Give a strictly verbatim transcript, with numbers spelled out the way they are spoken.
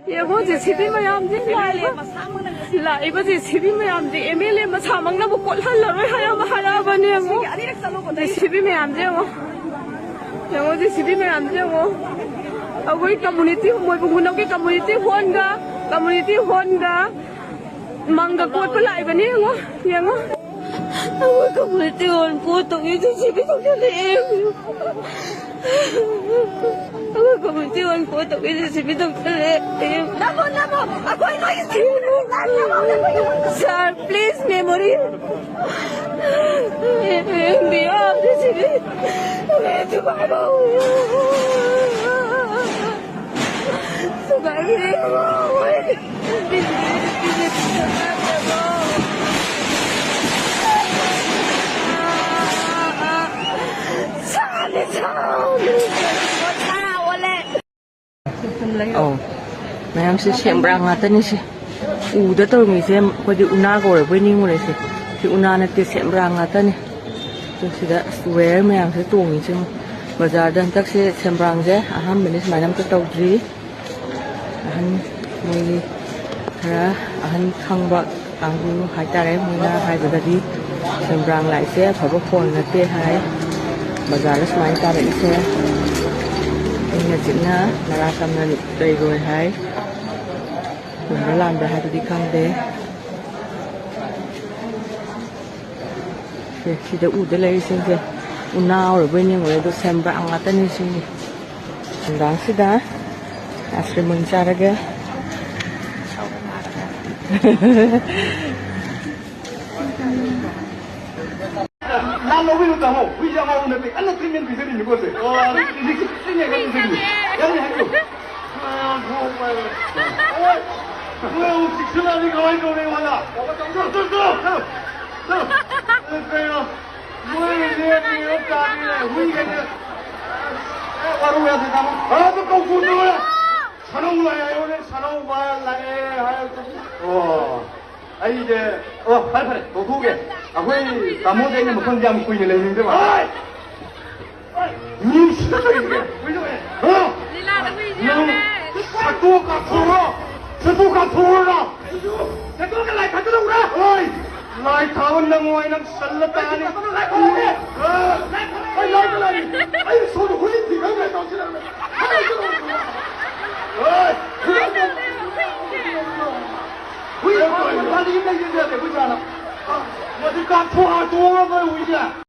ꯌꯦꯡꯉꯣ, J C B ꯃꯌꯥꯝꯁꯦ ꯂꯥꯛꯏꯕ, ꯂꯥꯛꯏꯕ ꯖꯦ ꯁꯤ ꯕꯤ ꯃꯌꯥꯝꯁꯦ ꯑꯦꯝ ꯑꯦꯜ ꯑꯦ ꯃꯁꯥꯃꯛꯅꯕꯨ ꯀꯣꯠꯍꯜꯂꯔꯣꯏ ꯍꯥꯏꯔ ꯑꯃ ꯍꯥꯏꯔꯛꯑꯕꯅꯦ꯫ ꯌꯦꯡꯉꯣ, ꯖꯦ ꯁꯤ ꯕꯤ ꯃꯌꯥꯝꯁꯦ ꯌꯦꯡꯉꯣ, ꯌꯦꯡꯉꯣ, ꯖꯦ ꯁꯤ ꯕꯤ ꯃꯌꯥꯝꯁꯦ ꯌꯦꯡꯉꯣ꯫ ꯑꯩꯈꯣꯏ ꯀꯝꯃꯨꯅꯤꯇꯤ, ꯃꯣꯏꯕꯨꯡ ꯈꯨꯅꯧꯒꯤ ꯀꯝꯃꯨꯅꯤꯇꯤ ꯍꯣꯜꯒ, ꯀꯝꯃꯨꯅꯤꯇꯤ ꯍꯣꯜꯒ ꯃꯪꯒ ꯀꯣꯠꯄ ꯂꯥꯛꯏꯕꯅꯤ꯫ ꯌꯦꯡꯉꯣ, ꯌꯦꯡꯉꯣ, ꯑꯩꯈꯣꯏ ꯀꯝꯃꯨꯅꯤꯇꯤ ꯍꯣꯜ ꯀꯣꯠꯇꯧꯒꯤ ꯖꯦ ꯁꯤ ꯕꯤ ꯇꯧꯁꯜꯂꯛꯑꯦ꯫ ꯑꯩꯈꯣꯏ ꯀꯝꯃ꯭ꯌꯨꯅꯤꯇꯤ ꯍꯣꯜ ꯀꯣꯠ ꯇꯧꯕꯤꯔꯤꯁꯦ ꯁꯤ ꯃꯤ ꯇꯧꯁꯜꯂꯦ꯫ ꯅꯃꯣ, ꯅꯃꯣ, ꯑꯩꯈꯣꯏ ꯂꯣꯏ ꯊꯤꯔꯦ꯫ ꯅꯃꯣ, ꯅꯃꯣ, ꯅꯃꯣ꯫ Sir, please memory. ꯍꯌꯦꯡꯗꯤ ꯌꯥꯎꯗꯦ ꯁꯤꯗꯤ꯫ ꯍꯌꯦꯡ ꯊꯨꯒꯥꯏꯕ ꯍꯧꯔꯦ꯫ ꯊꯨꯒꯥꯏꯕꯤꯔꯦ꯫ ꯑꯧ, ꯃꯌꯥꯝꯁꯦ ꯁꯦꯝꯕ꯭ꯔꯥ ꯉꯥꯛꯇꯅꯤ ꯁꯤ꯫ ꯎꯗ ꯇꯧꯔꯝꯃꯤꯁꯦ ꯑꯩꯈꯣꯏꯗꯤ ꯎꯅꯥ ꯀꯧꯔꯕꯣꯏ ꯅꯤꯡꯉꯨꯔꯦ ꯁꯦ꯫ ꯁꯤ ꯎꯅꯥ ꯅꯠꯇꯦ, ꯁꯦꯝꯕ꯭ꯔꯥ ꯉꯥꯛꯇꯅꯤ꯫ ꯑꯗꯨ ꯁꯤꯗ ꯋꯦꯌꯔ ꯃꯌꯥꯝꯁꯦ ꯇꯣꯡꯉꯤꯁꯦ ꯌꯦꯡꯉꯨ꯫ ꯕꯖꯥꯔꯗ ꯍꯟꯗꯛꯁꯦ ꯁꯦꯝꯕ꯭ꯔꯥꯡꯁꯦ ꯑꯍꯥꯟꯕꯅꯤ, ꯁꯨꯃꯥꯏꯅ ꯑꯝꯇ ꯇꯧꯗ꯭ꯔꯤ꯫ ꯑꯍꯟ, ꯃꯣꯏꯒꯤ ꯈꯔ ꯑꯍꯟ ꯈꯪꯕ ꯀꯥꯡꯕꯨ ꯍꯥꯏꯇꯥꯔꯦ, ꯃꯣꯏꯅ ꯍꯥꯏꯕꯗꯗꯤ ꯁꯦꯝꯕ꯭ꯔꯥꯡ ꯂꯥꯏꯁꯦ ꯑꯐꯕ ꯐꯣꯟ ꯅꯠꯇꯦ ꯍꯥꯏ꯫ ꯕꯖꯥꯔꯗ ꯁꯨꯃꯥꯏꯅ ꯇꯥꯔꯛꯏꯁꯦ ꯏꯪꯅ ꯆꯤꯛꯅ ꯃꯔꯥ ꯇꯝꯅ ꯂꯩꯔꯣꯏ ꯍꯥꯏ꯫ ꯆꯨꯝꯕ꯭ꯔꯥ ꯂꯥꯟꯕ꯭ꯔꯥ ꯍꯥꯏꯕꯗꯤ ꯈꯪꯗꯦ꯫ ꯁꯦ, ꯁꯤꯗ ꯎꯗ ꯂꯩꯔꯤꯁꯤꯡꯁꯦ ꯎꯅꯥ ꯑꯣꯏꯔꯕꯣꯏ ꯅꯤꯡꯉꯨꯔꯦ, ꯑꯗꯣ ꯁꯦꯝꯕ꯭ꯔꯥꯡ ꯉꯥꯛꯇꯅꯤ ꯁꯤꯡꯁꯦ꯫ ꯅꯨꯡꯗꯥꯡꯁꯤꯗ ꯑꯥꯏꯁ ꯀ꯭ꯔꯤꯝ ꯑꯣꯏꯅ ꯆꯥꯔꯒꯦ꯫ ꯂꯥꯟ ꯂꯧꯕꯤꯔꯨ ꯇꯥꯃꯣ, ꯍꯨꯏꯁꯦ ꯑꯉꯥꯎꯕ ꯅꯠꯇꯦ, ꯀꯟꯅ ꯇ꯭ꯔꯤꯠꯃꯦꯟ ꯄꯤꯖꯔꯤꯅꯤꯀꯣ ꯁꯦ꯫ ꯑꯣ, ꯍꯧꯖꯤꯛꯁꯤ ꯇ꯭ꯔꯤꯠꯃꯦꯟ ꯀꯟꯅ ꯄꯤꯖꯔꯤ꯫ ꯌꯥꯅꯤ ꯍꯥꯏꯕꯤꯌꯨ꯫ ꯃꯣꯏ ꯑꯃꯨꯛ ꯆꯤꯛꯁꯤꯜꯂꯛꯑꯗꯤ ꯀꯃꯥꯏꯅ ꯇꯧꯅꯤ ꯑꯩꯉꯣꯟꯗ? ꯆꯠꯂꯣ, ꯆꯠꯂꯣ, ꯆꯠꯂꯣ, ꯆꯠꯂꯣ꯫ ꯀꯩꯅꯣ? ꯃꯣꯏ ꯂꯦꯞꯄꯤꯔ ꯆꯥꯕꯤꯔ ꯍꯨꯏꯒꯁꯦ꯫ ꯑꯦ, ꯋꯥꯔꯧ ꯌꯥꯗꯦ, ꯇꯥꯃꯣ꯫ ꯑ, ꯑꯗꯨ ꯀꯧ ꯀꯧ ꯇꯧꯔꯦ꯫ ꯁꯥꯅꯧ ꯂꯥꯛꯑꯦ ꯍꯥꯏꯌꯣꯅꯦ, ꯁꯥꯅꯧ ꯂꯥꯛꯑꯦ ꯍꯥꯏꯌꯣ꯫ ꯑꯣ, ꯑꯩꯁꯦ, ꯑꯣ, ꯐꯔꯦ, ꯐꯔꯦ, ꯇꯣꯛꯊꯣꯛꯑꯒꯦ꯫ ꯑꯩꯈꯣꯏ ꯇꯥꯃꯣꯁꯦ ꯑꯩꯅ ꯃꯐꯝꯁꯦ ꯌꯥꯝ ꯀꯨꯏꯅ ꯂꯩꯅꯤꯡꯗꯕ꯫ ꯍꯣꯏ! ꯃꯤ ꯁꯤꯗ ꯂꯩꯔꯤꯁꯦ꯫ ꯍꯥ? ꯂꯤꯂꯥꯗ ꯍꯨꯏꯁꯦ ꯅꯪ ꯌꯥꯎꯔꯦ꯫ ꯇꯣꯛ ꯀꯥꯊꯣꯛꯑꯣ! ꯁꯦꯇꯣꯛ ꯀꯥꯊꯣꯛꯑꯣꯔꯣ? ꯁꯦꯇꯣꯛꯑꯒ ꯂꯥꯏ ꯊꯥꯗꯣꯛꯎꯔꯥ? ꯍꯣꯏ! ꯂꯥꯏ ꯊꯥꯕ ꯅꯪꯉꯣꯏ, ꯅꯪ ꯁꯜꯂ ꯇꯥꯅꯤ꯫ ꯂꯥꯏ ꯊꯥꯗꯣꯛꯑꯣ! ꯑ! ꯂꯥꯏ ꯊꯥꯗꯣꯛꯑꯣ! ꯑꯩ ꯂꯥꯏ ꯊꯥꯗꯣꯛꯑꯣ! ꯑꯩ ꯁꯣꯝꯗ ꯍꯨꯏ ꯊꯤꯈꯪꯗ꯭ꯔꯦ ꯇꯧꯁꯤꯜꯂꯛꯑꯦ꯫ ꯍꯣꯏ! ꯍꯨꯏ ꯊꯥꯗꯣꯛꯑꯣ! ꯍꯨꯏ ꯊꯥꯗꯣꯛꯑꯣ! ꯍꯨꯏ ꯊꯥꯗꯣꯛꯑꯣ! ꯍꯨꯏ ꯊꯥꯗꯣꯛꯑꯣ! ꯍꯨꯏ ꯊꯥꯗꯣꯛꯑꯣ! ꯃꯗꯨ ꯀꯥꯞꯊꯣꯛꯑ ꯇꯣꯛꯑꯣ ꯅꯣꯏ ꯍꯨꯏꯁꯦ꯫